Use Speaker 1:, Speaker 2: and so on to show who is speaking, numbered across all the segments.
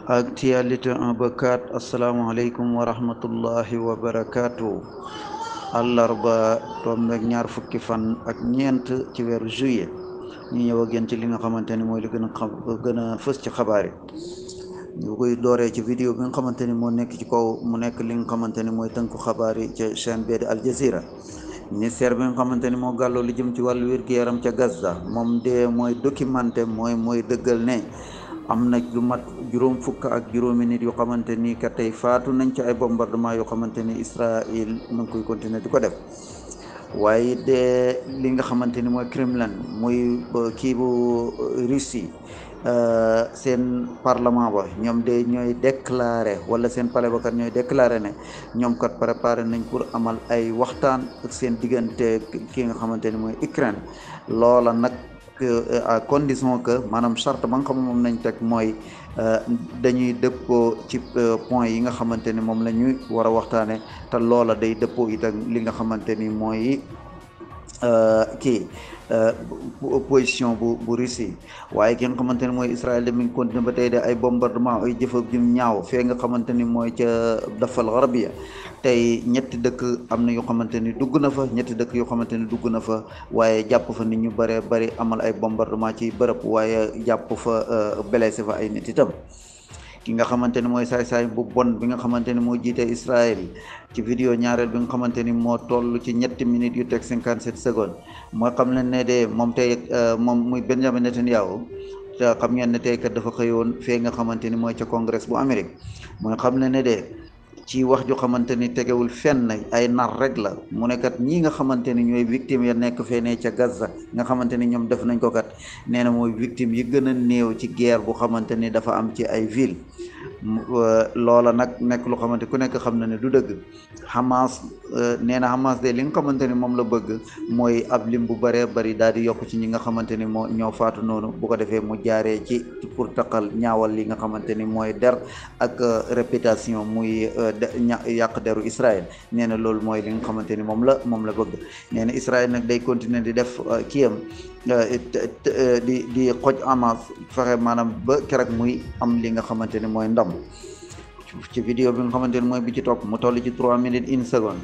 Speaker 1: Actualité 1 ba 4 asalaamaaleykum wa rahmatullahi wa barakaatu. àllarba tombeeg ñaar fukki fan ak ñeent ci weeru juillet ñu ñëw ak yéen ci li nga xamante ni mooy li gën a fës ci xabaar yi. ñu koy dooree ci vidéo bi nga xamante ni moo nekk ci kaw mu nekk li nga xamante ni mooy tënku xabaar yi ca chaîne bi di Al Jazeera. Ministère bi nga xamante ni moo gàlloo li jëm ci wàllu wér-gu-yaram ca Gaza moom de mooy documenté mooy dëggal ne am na lu mat juróom fukk ak juróomi nit yoo xamante ni ka tey faatu nañ ci ay bombardement yoo xamante ni Israël mu ngi koy continuer di ko def. waaye de li nga xamante ni mooy Kremlin muy kii bu Russie seen parlement ba ñoom de ñooy déclaré wala seen palais ba kat ñooy déclaré ne ñoom kat préparé nañ pour amal ay waxtaan ak seen diggante ki nga xamante ni mooy Ukraine. loola nag à condition que maanaam charte ba nga xam moom nañ teg mooy dañuy dëppoo ci point yi nga xamante ni moom la ñuy war a waxtaane te loola day dëppoo itam li nga xamante ni mooy position bu Russie. waaye ki nga xamante ni mooy Israël de mi ngi continué ba tey de ay bombardement ay jëf ak jum ñaaw fee nga xamante ni mooy ca dafal Gharbiya tey ñetti dëkk am na yoo xamante ni dugg na fa ñetti dëkk yoo xamante ni dugg na fa waaye jàpp fa nit ñu bëree bëri amal ay bombardement ci bërëb waaye jàpp fa blessé fa ay nit itam. ki nga xamante ni mooy saay-saay bu bon bi nga xamante ni moo jiite Israël ci vidéo ñaareel bi nga xamante ni moo toll ci ñetti minutes yu teg 57 secondes mooy xam leen ne de moom tey moom muy Benjamin Netanyahu te xam ngeen ne tey kat dafa xëyoon fee nga xamante ni mooy ca congrès bu Amérique mooy xam leen ne de ci wax ju xamante ni tegewul fenn ay nar rek la mu ne kat ñii nga xamante ni ñooy victime ya nekk fee ne ca Gaza nga xamante ni ñoom def nañ ko kat nee na mooy victime yi gën a néew ci guerre bu xamante ni dafa am ci ay ville. loola nag nekk lu xamante ku nekk xam na ne du dëgg. Hamas nee na Hamas de li nga xamante ni moom la bëgg mooy ab lim bu bëree bëri daal di yokk ci ñi nga xamante ni moo ñoo faatu noonu bu ko defee mu jaaree ci pour taqal ñaawal li nga xamante ni mooy der ak réputation muy yàq deru Israël. nee na loolu mooy li nga xamante ni moom la bëgg. nee na Israël nag day continuer di def kiyam di xoj Hamas fexe maanaam ba keroog muy am li nga xamante ni mooy ndam. ci vidéo bi nga xamante ni mooy bi ci topp mu toll ci 3 minutes 1 seconde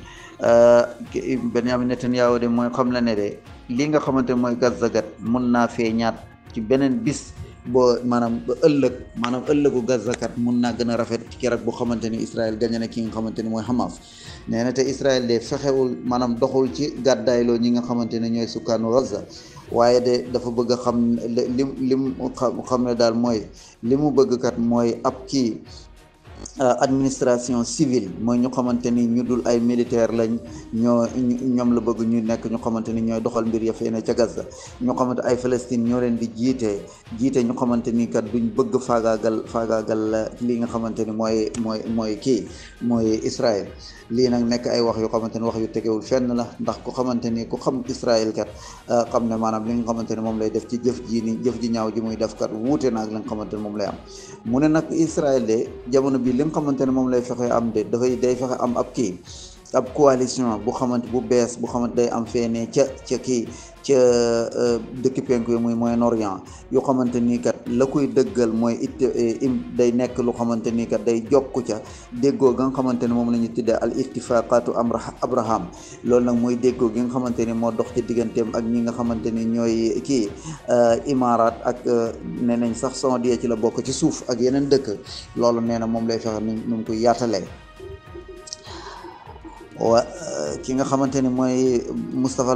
Speaker 1: Benjamin Netanyahu de mooy xam la ne de li nga xamante ni mooy Gaza gat mun naa feeñaat ci beneen bis boo maanaam ba ëllëgu Gaza kat mun naa gën a rafet ci keroog bu xamante ni Israël gañe na ki nga xamante ni mooy Hamas. nee na te Israël de fexewul maanaam doxul ci gàddaayloo ñi nga xamante ne ñooy sukkaanu Gaza waaye de dafa bëgg a xam lim xam ne daal mooy li mu bëgg kat mooy ab kii administration civile mooy ñu xamante ni ñu dul ay militaire lañ ñoom la bëgg ñu nekk ñu xamante ni ñooy doxal mbir ya fee ne ca Gaza ñu xamante ay Palestine ñoo leen di jiite ñu xamante ni kat duñ bëgg faagaagal li nga xamante ni mooy Israël. lii nag nekk ay wax yoo xamante ni wax yu tegewul fenn la ndax ku xamante ni ku xam Israël kat xam ne maanaam li nga xamante ni moom lay def ci jëf ji ñaaw ji muy def kat wuute na ak li nga xamante ni moom lay am. mu ne nag Israël de jamono bi li nga xamante ne moom lay fexe am de day fexe am ab coalition bu bees bu xamante day am feene ca dëkki penku yi muy Moyen-Orient yoo xamante ni kat la koy dëggal mooy day nekk lu xamante ni kat day jokku ca déggoo ga nga xamante ne moom la ñu tuddee al ittifaqatu Abraham. loolu nag mooy déggoo gi nga xamante ni moo dox ci digganteem ak ñi nga xamante ni ñooy Imaaraat ak nee nañ sax Saoudia ci la bokk ci suuf ak yeneen dëkk. loolu nee na moom lay fexe nu mu koy yaatalee. ki nga xamante ni mooy Moustapha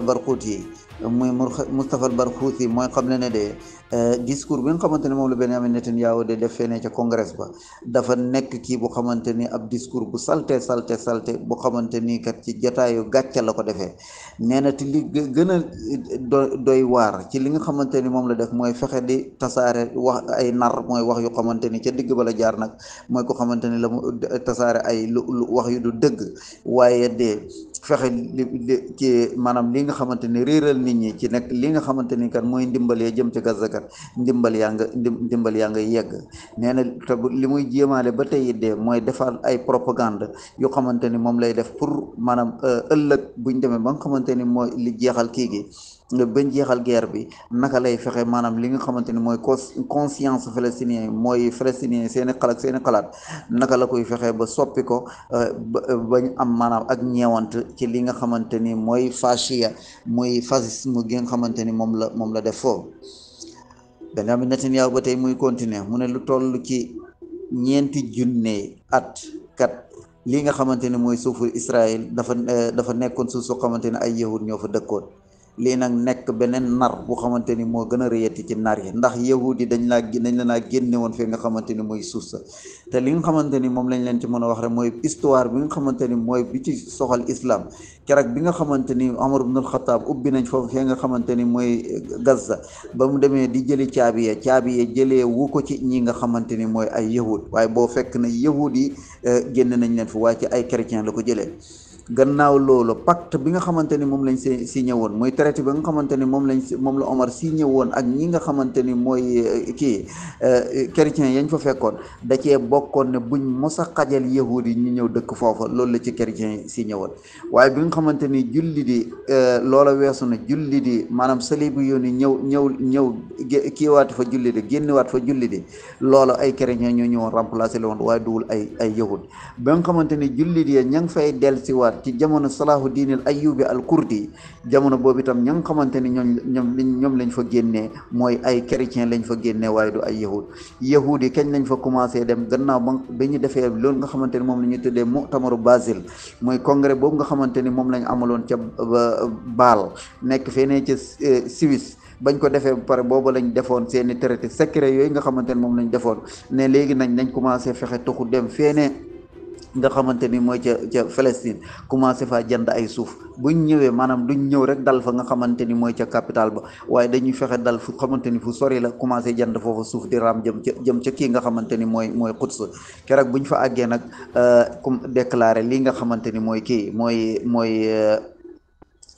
Speaker 1: al-Barghouti mooy xam ne de discours bi nga xamante ni moom la Benjamin Netanyahu de def fene ca congrès ba dafa nekk kii bu xamante ni ab discours bu salte bu xamante ni kat ci jotaayu gàcce la ko defee. nee na te li gën a doy waar ci li nga xamante ni moom la def mooy fexe di tasaare wax ay nar mooy wax yu xamante ni ca digg ba la jaar nag mooy ko xamante ni la mu tasaare ay lu wax yu du dëgg waaye de fexe ci maanaam li nga xamante ni réeral nit ñi ci nekk li nga xamante ni kat mooy ndimbal ya jëm ci Gaza kat ndimbal yaa nga yegg. nee na te li muy jéemaale ba tey de mooy defal ay propagande yoo xamante ni moom lay def pour maanaam ëllëg buñ demee ba nga xamante ni mooy li jeexal kii gi bañ jeexal guerre bi naka lay fexe maanaam li nga xamante ni mooy conscience palestinien mooy palestinien seeni xalaat seeni xalaat naka la koy fexe ba soppi ko bañ am maanaam ak ñeewant ci li nga xamante ni mooy fascia muy fascisme gi nga xamante ni moom la def foofu. Benjamin Netanyahu ba tey muy continuer mu ne lu toll ci ñeenti junne at kat li nga xamante ni mooy suufu Israël dafa nekkoon suuf soo xamante ni ay yahud ñoo fa dëkkoon. lii nag nekk beneen nar bu xamante ni moo gën a rëyati ci nar yi ndax yahud yi dañ la naa génne woon fii nga xamante ni mooy suuf sa te li nga xamante ni moom lañ leen ci mën a wax rek mooy histoire bi nga xamante ni mooy bi ci soxal islam keroog bi nga xamante ni Omar ibn al-Khattab ubbi nañ foofu fii nga xamante ni mooy Gaza ba mu demee di jëli caabi ya jëlee wu ko ci ñi nga xamante ni mooy ay yahud waaye boo fekk na yahud yi génn nañ leen fi waaye ci ay chrétien la ko jëlee. gannaaw loolu pacte bi nga xamante ni moom lañ signé woon mooy traité bi nga xamante ni moom la Omar signé woon ak ñi nga xamante ni mooy chrétien yañ fa fekkoon da cee bokkoon ne buñ mos a xajal yahud yi ñu ñëw dëkk foofa loolu la ci chrétien yi signé woon waaye bi nga xamante ni julli di loola weesu na julli di maanaam salibu yoon yi ñëw kiiwaat fa julli di génnewaat fa julli di loola ay chrétien ñoo ñëwoon remplacé la woon waaye duwul ay yahud ba nga xamante ni julli di ña ngi fay dellusiwaat ci jamono Salahuddin al Ayyubi al Kurdi jamono boobu itam ña nga xamante ni ñoom lañ fa génnee mooy ay chrétien lañ fa génnee waaye du ay yahud yi kañ lañ fa commencé dem gannaaw ba ñu defee loolu nga xamante ni moom la ñuy tuddee mu'tamaru Basel mooy congrès boobu nga xamante ni moom lañ amaloon ca Bâle nekk fenee ca Suisse bañ ko defee ba pare boobu lañ defoon seeni traité secret yooyu nga xamante ni moom lañ defoon ne léegi nañ commencé fexe tuxu dem fenee nga xamante ni mooy ca Palestine commencé faa jënd ay suuf buñ ñëwee maanaam duñ ñëw rek dal fa nga xamante ni mooy ca capital ba waaye dañuy fexe dal fu xamante ni fu sori la commencé jënd foofa suuf di raam jëm ca kii nga xamante ni mooy Quds keroog buñ fa àggee nag comme déclaré lii nga xamante ni mooy kii mooy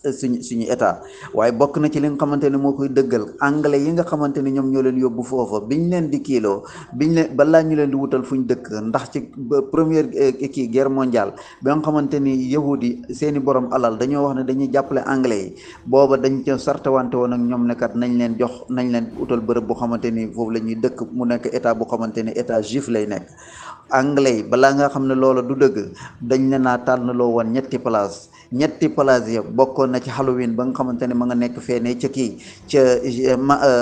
Speaker 1: suñu état waaye bokk na ci li nga xamante ne moo koy dëggal anglais yi nga xamante ni ñoom ñoo leen yóbbu foofa biñ leen di kiiloo balaa ñu leen di wutal fuñ dëkk ndax ci première guerre mondiale ba nga xamante ni yahudi seeni borom alal dañoo wax ne dañuy jàppale anglais yi booba dañ ca sartawante woon ak ñoom ne kat nañ leen utal bërëb bu xamante ni foofu la ñuy dëkk mu nekk état bu xamante ni état juif lay nekk anglais yi balaa nga xam ne loola du dëgg dañ leen naa tànnaloo woon ñetti place ya bokkoon na ci Halloween ba nga xamante ne ma nga nekk feene ca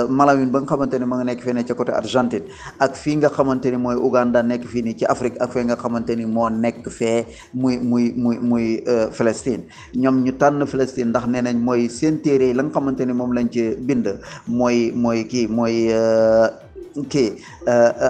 Speaker 1: Malawin ba nga xamante ne ma nga nekk feene ca côté Argentine ak fii nga xamante ni mooy Uganda nekk fii nii ci Afrique ak fee nga xamante ni moo nekk fee muy Palestine ñoom ñu tànn Palestine ndax nee nañ mooy seen téere yi la nga xamante ni moom lañ ci bind mooy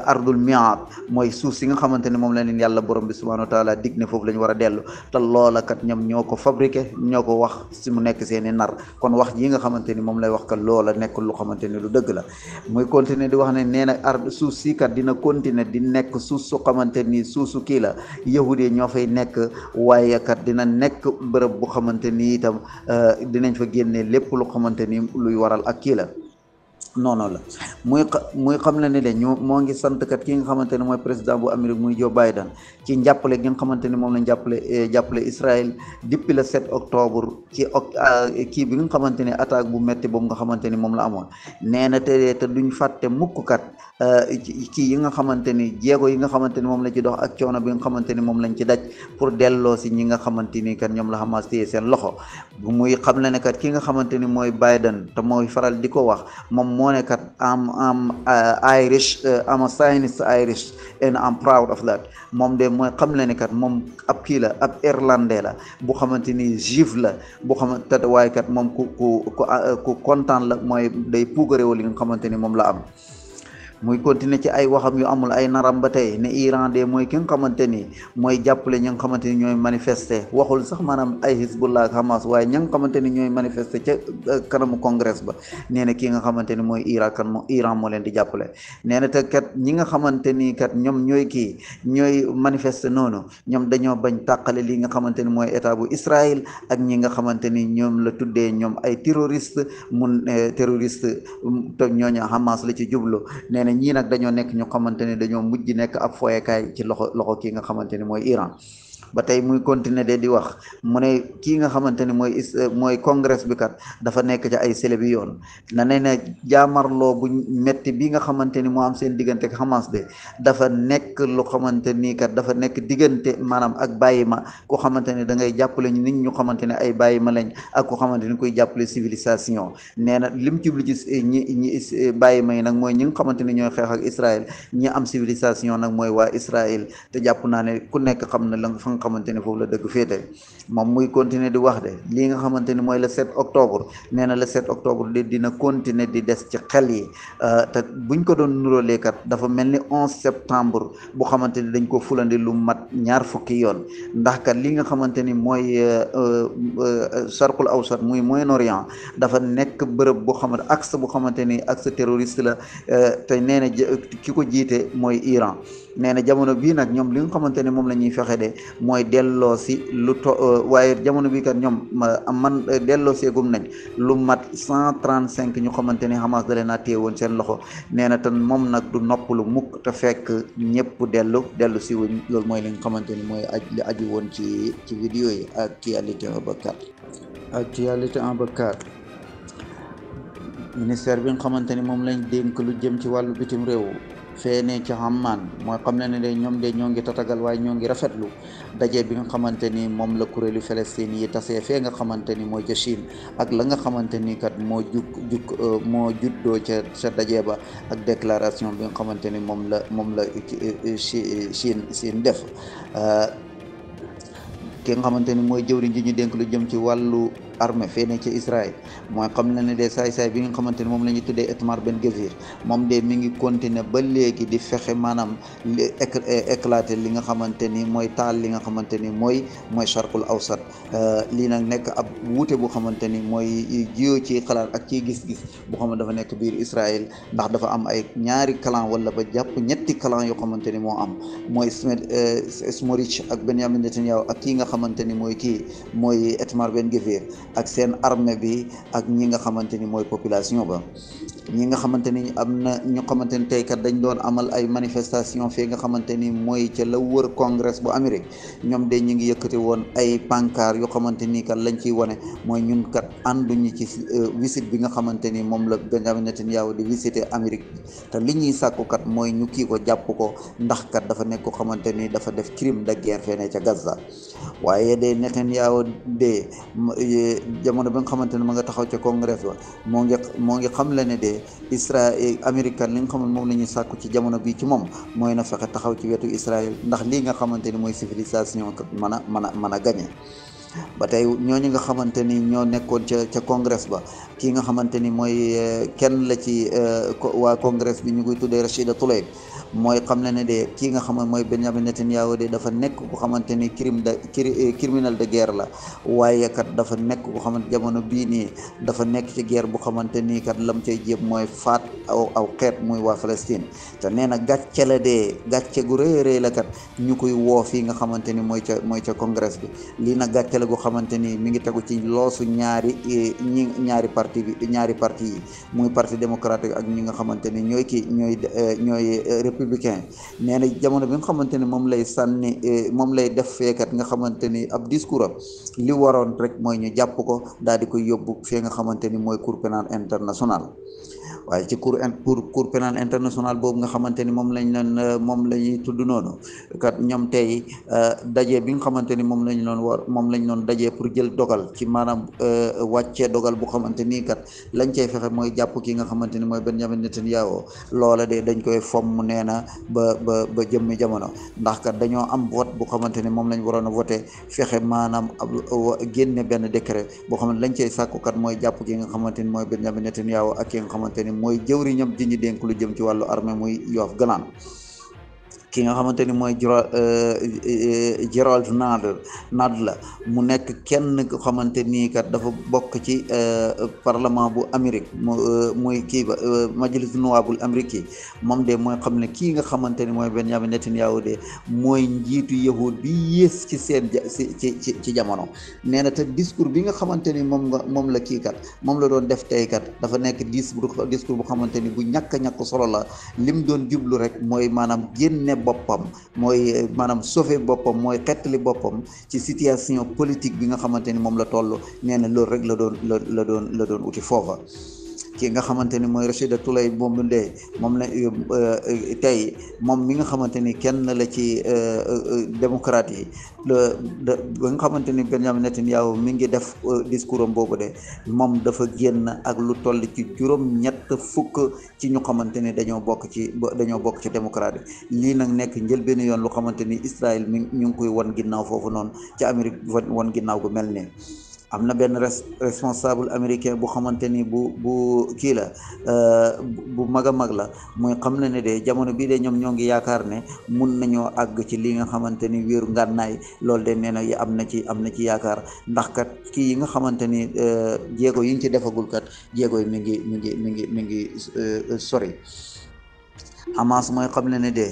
Speaker 1: ardul mi'ad mooy suuf si nga xamante ne moom la leen yàlla borom bi subhanahu wa taala dig ne foofu la ñu war a dellu te loola kat ñoom ñoo ko fabriqué ñoo ko wax si mu nekk seeni nar kon wax ji nga xamante ni moom lay wax kat loola nekk lu xamante ni lu dëgg la muy continuer di wax ne nee na suuf si kat dina continuer di nekk suuf su xamante ni suuf su kii la yahudi ñoo fay nekk waaye kat dina nekk bërëb bu xamante ni itam dinañ fa génnee lépp lu xamante ni luy waral ak kii la noonu la muy xam la ne de moo ngi sant kat ki nga xamante ne mooy président bu Amérique muy Joe Biden ci njàppale gi nga xamante ni moom lañ jàppale Israël depuis le 7 octobre ci kii bi nga xamante ni attaque bu metti boobu nga xamante ni moom la amoon nee na te duñ fàtte mukk kat kii yi nga xamante ni jéego yi nga xamante ni moom la ci dox ak coono bi nga xamante ni moom lañ ci daj pour delloo si ñi nga xamante ni kat ñoom la Hamas téye seen loxo muy xam la ne kat ki nga xamante ni mooy Biden te mooy faral di ko wax moom moo ne kat am Irish am a Zionist Irish and I'm proud of that moom de mooy xam la ne kat moom ab kii la ab irlandais la bu xamante ni juif la bu xamante waaye kat moom ku kontaan la mooy day puugaréew li nga xamante ni moom la am muy continuer ci ay waxam yu amul ay naram ba tey ne Iran de mooy ki nga xamante ni mooy jàppale ñi nga xamante ni ñooy manifester waxul sax maanaam ay Hezbollah ak Hamas waaye ña nga xamante ni ñooy manifester ca kanamu congrès ba nee na kii nga xamante ni mooy Iran moo leen di jàppale nee na te kat ñi nga xamante ni kat ñoom ñooy manifester noonu ñoom dañoo bañ tàqale li nga xamante ni mooy état bu Israël ak ñi nga xamante ni ñoom la tuddee ñoom ay terroriste terroriste te ñooñu Hamas la ci jublu nee na ñii nag dañoo nekk ñu xamante ni dañoo mujj nekk ab foyekaay ci loxo kii nga xamante ni mooy Iran ba tey muy continuer de di wax mu ne kii nga xamante ni mooy congrès bi kat dafa nekk ci ay sele bi yoon na ne na jaamarloo bu metti bi nga xamante ni moo am seen diggante ak Hamas de dafa nekk lu xamante ni kat dafa nekk diggante maanaam ak bàyyi ma ku xamante ni da ngay jàppale ñu nit ñu xamante ne ay bàyyi ma lañ ak ku xamante ni koy jàppale civilisation nee na lim jublu ci ñi bàyyi ma yi nag mooy ñi nga xamante ni ñooy xeex ak Israël ñi am civilisation nag mooy waa Israël te jàpp naa ne ku nekk xam na la fa nga xamante ni foofu la dëgg féete moom muy continuer di wax de lii nga xamante ni mooy le 7 octobre nee na le 7 octobre de dina continuer di des ci xel yi te buñ ko doon nuróolee kat dafa mel ni 11 septembre bu xamante ni dañ ko fulandi lu mat ñaar fukki yoon ndax kat li nga xamante ni mooy Sharqul Awsat muy Moyen-Orient dafa nekk bërëb boo xamante axe bu xamante ni axe terroriste la te nee na ki ko jiite mooy Iran nee na jamono bii nag ñoom li nga xamante ne moom la ñuy fexe de mooy delloo si waaye jamono bii kat ñoom man delloo seegum nañ lu mat 135 ñu xamante ni Hamas da leen a téye woon seen loxo nee na te moom nag du noppalu mukk te fekk ñëpp dellu si wuñ loolu mooy li nga xamante ni mooy li aju woon ci vidéo yi actualité en 24 ministère bi nga xamante ni moom lañ dénk lu jëm ci wàllu bitim réew feene ci Amman mooy xam ne de ñoom de ñoo ngi tatagal waaye ñoo ngi rafetlu daje bi nga xamante ni moom la kuréelu Palestine yi tasee fee nga xamante ni mooy ca Chine ak la nga xamante ni kat moo juddoo ca daje ba ak déclaration bi nga xamante ni moom la Chine def ki nga xamante ni mooy jëwriñ ji ñu dénk lu jëm ci wàllu armée feene ci Israël mooy xam na ne de saay-saay bi nga xamante ni moom la ñu tuddee Itamar Ben-Gvir moom de mi ngi continuer ba léegi di fexe maanaam éclater li nga xamante ni mooy taal li nga xamante ni mooy Sharqul Awsat lii nag nekk ab wuute bu xamante ni mooy jiyoo ci xalaat ak ciy gis-gis bu xam ne dafa nekk biir Israël ndax dafa am ay ñaari clan wala ba jàpp ñetti clan yoo xamante ni moo am mooy Smotrich ak Benjamin Netanyahu ak kii nga xamante ni mooy Itamar Ben-Gvir ak seen armée bi ak ñi nga xamante ni mooy population ba ñi nga xamante ni am na ñu xamante ni tey kat dañ doon amal ay manifestation fii nga xamante ni mooy ca la wër congrès bu Amérique ñoom de ñu ngi yëkkati woon ay pancart yoo xamante ni kat lañ ciy wane mooy ñun kat ànduñu ci visite bi nga xamante ni moom la Benjamin Netanyahu di visiter Amérique te li ñuy sàkku kat mooy ñu kii ko jàpp ko ndax kat dafa nekk ko xamante ni dafa def crime de guerre fee ne ca Gaza waaye de Netanyahu de jamono bi nga xamante ne ma nga taxaw ca congrès ba moo ngi xam la ne de Israël américain li nga xam ne moom la ñuy sàkku ci jamono bii ci moom mooy na fexe taxaw ci wetu Israël ndax lii nga xamante ni mooy civilisation mën a gañe ba tey ñooñu nga xamante ni ñoo nekkoon ca congrès ba kii nga xamante ni mooy kenn la ci waa congrès bi ñu koy tuddee Rashida Tlaib mooy xam na ne de kii nga xam ne mooy Benjamin Netanyahu de dafa nekk ku xamante ni criminel de guerre la waaye kat dafa nekk ku xamante jamono bii nii dafa nekk ci guerre bu xamante nii kat lam cay jéem mooy faat aw xeet muy waa Palestine te nee na gàcce la de gàcce gu rëy la kat ñu koy woo fii nga xamante ni mooy ca congrès bi lii nag gàcce la gu xamante ni mi ngi tegu ci loosu ñaari parti yi muy parti démocratique ak ñi nga xamante ni ñooy républicain nee na jamono bi nga xamante ni moom lay def feekat nga xamante ni ab discours am li waroon rek mooy ñu jàpp ko daal di koy yóbbu fee nga xamante ni mooy cour pénal international waaye ci cour pénal international boobu nga xamante ni moom la ñuy tudd noonu kat ñoom tey daje bi nga xamante ni moom lañ doon daje pour jël dogal ci maanaam wàccee dogal bu xamante nii kat lañ cay fexe mooy jàpp ki nga xamante ni mooy Benjamin Netanyahu loola de dañ koy fomm nee na ba jëmmi jamono ndax kat dañoo am vote bu xamante ni moom lañ waroon a voté fexe maanaam génne benn décret boo xam ne lañ cay sàkku kat mooy jàpp ki nga xamante ni mooy Benjamin Netanyahu ak ki nga xamante ni mooy jëwriñam ji ñu dénk lu jëm ci wàllu armée muy Yoav Gallant ki nga xamante ni mooy Gerald Nadler mu nekk kenn ko xamante nii kat dafa bokk ci parlement bu Amérique muy kii ba majlis nuwaabul Amérique yi moom de mooy xam ne kii nga xamante ni mooy Benjamin Netanyahu de mooy njiitu yahud bi yées ci seen ci jamono nee na te discours bi nga xamante ni moom la kii kat moom la doon def tey kat dafa nekk discours bu xamante ni bu ñàkk solo la lim doon jublu rek mooy maanaam génne boppam mooy maanaam sauver boppam mooy xettali boppam ci situation politique bi nga xamante ni moom la toll nee na loolu rek la doon uti foofa. ki nga xamante ni mooy Rachida Toulaye Bombardier moom la tey moom mi nga xamante ni kenn la ci démocrate yi ba nga xamante ni Benjamin Netanyahu mi ngi def discours am boobu de moom dafa génn ak lu toll ci juróom-ñett fukk ci ñu xamante ni dañoo bokk ci démocrate yi lii nag nekk njëlbéenu yoon lu xamante ni Israël ñu ngi koy wan ginnaaw foofu noonu ci Amérique wan ginnaaw gu mel ne am na benn responsable américain bu xamante ni bu kii la bu mag a mag la mooy xam na ne de jamono bii de ñoom ñoo ngi yaakaar ne mun nañoo àgg ci li nga xamante ni wéeru ngànnaay loolu de nee na am na ci yaakaar ndax kat kii yi nga xamante ni jéego yi ñu ci defagul kat jéego yi mi ngi sori. Hamas mooy xam na ne de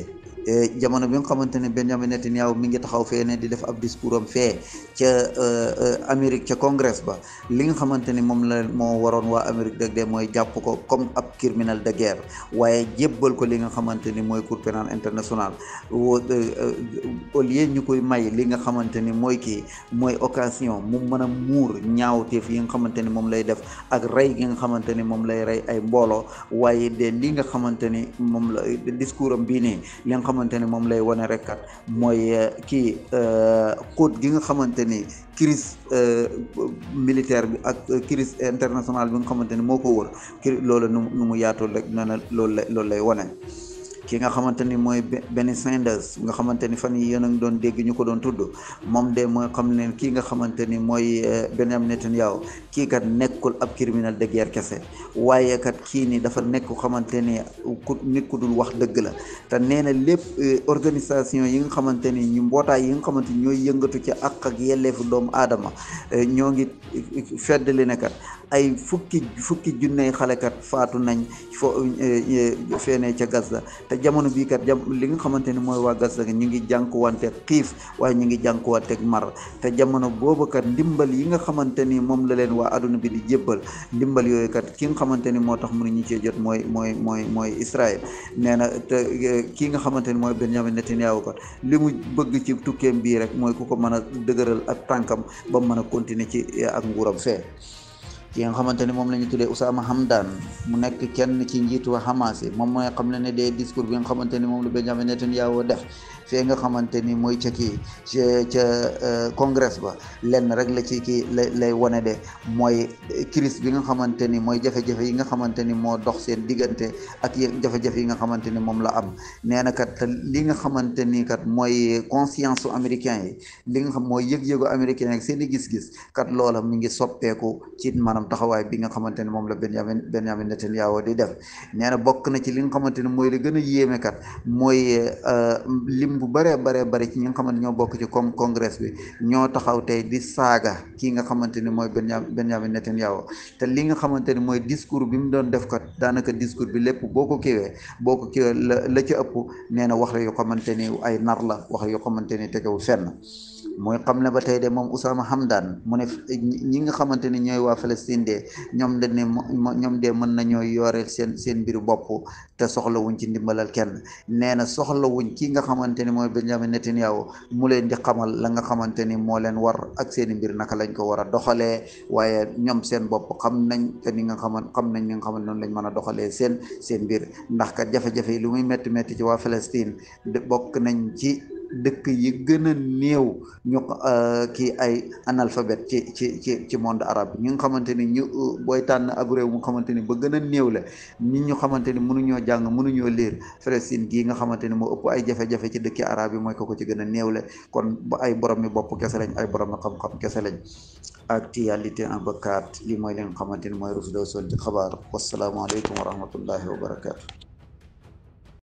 Speaker 1: jamono bi nga xamante ne Benjamin Netanyahu mi ngi taxaw fee ne di def ab discours am fee ca Amérique ca congrès ba li nga xamante ni moom la moo waroon waa Amérique dëgg de mooy jàpp ko comme ab criminel de guerre waaye jébbal ko li nga xamante ni mooy cour pénal international au lieu ñu koy may li nga xamante ni mooy occasion mu mën a muur ñaawteef yi nga xamante ni moom lay def ak rey gi nga xamante ni moom lay rey ay mbooloo waaye de li nga xamante ni moom la discours am bii nii li nga xamante ni moom lay wane rek kat mooy xóot gi nga xamante ni crise militaire bi ak crise internationale bi nga xamante ni moo ko wër loolu nu mu yaatul rek nee na loolu lay wane. ki nga xamante ni mooy Bernie Sanders nga xamante ni fan yi yéen a ngi doon dégg ñu ko doon tudd moom de mooy xam ne kii nga xamante ni mooy Benjamin Netanyahu kii kat nekkul ab criminel de guerre kese waaye kat kii ni dafa nekk xamante ni nit ku dul wax dëgg la te nee na lépp organisation yi nga xamante ni ñu mbootaay yi nga xamante ni ñooy yëngatu ci àq ak yelleefu doomu aadama ñoo ngi feddali ne kat ay fukki junney xale kat faatu nañ feene ca Gaza te jamono bii kat li nga xamante ni mooy waa Gaza ñu ngi jànkuwanteeg xiif waaye ñu ngi jànkuwanteeg mar te jamono boobu kat ndimbal yi nga xamante ni moom la leen waa adduna bi di jébbal ndimbal yooyu kat ki nga xamante ni moo tax mënuñu cee jot mooy Israël nee na te kii nga xamante ni mooy Benjamin Netanyahu kat li mu bëgg ci tukkeem bii rek mooy ku ko mën a dëgëral ak tànkam ba mu mën a continuer ci ak nguuram fee. ki nga xamante ni moom la ñu tuddee Oussama Hamdan mu nekk kenn ci njiitu Hamas yi moom mooy xam ne ne des discours bi nga xamante ni moom la Benjamin Netanyahu def fee nga xamante ni mooy ca congrès ba lenn rek la ci lay wane de mooy crise bi nga xamante ni mooy jafe-jafe yi nga xamante ni moo dox seen diggante ak jafe-jafe yi nga xamante ni moom la am nee na kat li nga xamante ni kat mooy conscience su américain yi li nga xam mooy yëg-yëgu américain yi seen i gis-gis kat loola mi ngi soppeeku ci maanaam taxawaay bi nga xamante ni moom la Benjamin Netanyahu di def nee na bokk na ci li nga xamante ni mooy li gën a yéeme kat mooy lim bu bëree ci ñi nga xamante ñoo bokk ci congrès bi ñoo taxaw tey di saaga kii nga xamante ni mooy Benjamin Netanyahu te li nga xamante ni mooy discours bi mu doon def kat daanaka discours bi lépp boo ko kiwee la ci ëpp nee na wax la yoo xamante ni ay nar la wax yoo xamante ni tegewul fenn mooy xam ne ba tey de moom Oussama Hamdan mu ne ñi nga xamante ni ñooy waa Palestine de ñoom dañ ne ñoom de mën nañoo yoreel seen mbiru bopp te soxlawuñ ci ndimbalal kenn nee na soxlawuñ ki nga xamante ni mooy Benjamin Netanyahu mu leen di xamal la nga xamante ni moo leen war ak seen i mbir naka lañ ko war a doxalee waaye ñoom seen bopp xam nañ te ni nga xamante noonu lañ mën a doxalee seen mbir ndax kat jafe-jafe yi lu muy métti ci waa Palestine bokk nañ ci dëkk yi gën a néew ñu kii ay analphabète ci monde arabe ñi nga xamante ni booy tànn ab réew mu xamante ni ba gën a néew la nit ñu xamante ni mënuñoo jàng mënuñoo lire Palestine gii nga xamante ni moo ëpp ay jafe-jafe ci dëkki arabe yi mooy ko ci gën a néew la kon ba ay borom mi bopp kese lañ ay borom mi xam-xam kese lañ. Actualité en 24 li mooy li nga xamante ni mooy Rufisque Sol ci xabaar wasalaamaaleykum wa rahmatullahi wa barakaatu.